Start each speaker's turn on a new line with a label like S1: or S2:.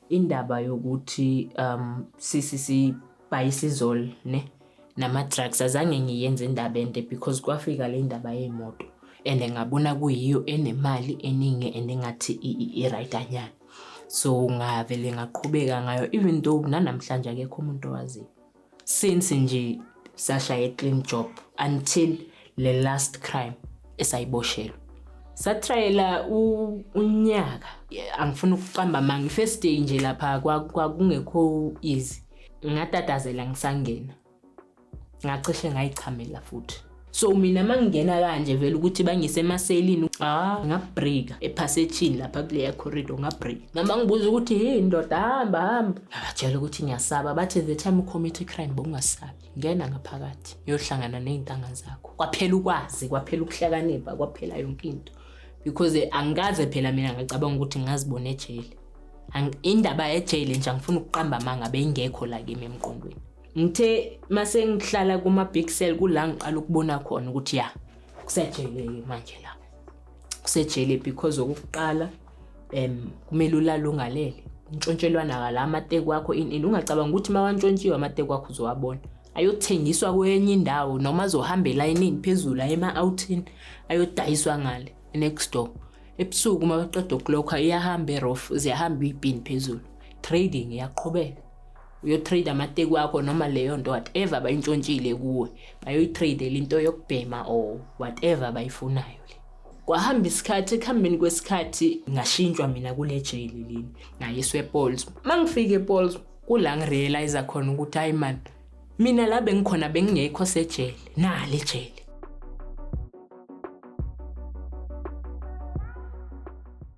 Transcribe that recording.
S1: Indaba yokuthi sisibhayisizol ne nama-drugs azange ngiyenze indaba ende because kwafika le ndaba yey'moto and ngabona kuyiyo enemali eningi and engathi i-right-anyana. So ngavele ngaqhubeka ngayo even though nanamhlanje akekho umuntu owaziyo. Since nje sashaya i-clean job until le last crime esayiboshelwa. Satrayela unyaka, angifuni ukuqamba amanga, i-first day nje lapha kwakungekho easy. Ngatatazela ngisangena, ngacishe ngayichamela futhi. So mina mangingena kanje vele ukuthi bangise emaselini, ah, ngabrika ephasejini lapha kuleya corridor, ngabrika. Noma ngibuza ukuthi hey ndoda, hamba hamba, ngabatshela ukuthi ngiyasaba. Bathi the time ucommit crime bowungasabi, ngena ngaphakathi uyohlangana ney'ntanga zakho. Kwaphela ukwazi, kwaphela ukuhlakanipha, kwaphela yonke into, because angikaze phela mina ngacabanga ukuthi ngingazibona ejele. Indaba yejele nje, angifuni ukuqamba amanga, beyingekho la kimi emqondweni. Ngithe mase ngihlala kuma-big cell, kula ngiqala ukubona khona ukuthi ya, kusejele-ke manje la, kusejele, because okokuqala kumele ulale ungalele, untshontshelwana la amateki wakho ini ini. Ungacabanga ukuthi uma wantshontshiwe amateki wakho uzowabona, ayothengiswa kwenye indawo noma azohamba elayinini phezulu aye ema-outhini, ayodayiswa ngale next door. Ebusuku uma baqeda ukulokha, iyahamba erof, ziyahamba iy'bhini phezulu, trading iyaqhubeka, uyotrade amateki wakho noma leyo nto whatever bayintshontshile kuwe, bayoyitradela into yokubhema or whatever bayifunayo le. Kwahamba isikhathi, ekuhambeni kwesikhathi ngashintshwa mina kule jele leli, ngayiswa ePollsmoor. Uma ngifika ePollsmoor, kula ngirealize khona ukuthi hayi man, mina la bengikhona bengingekho sejele, nale jele.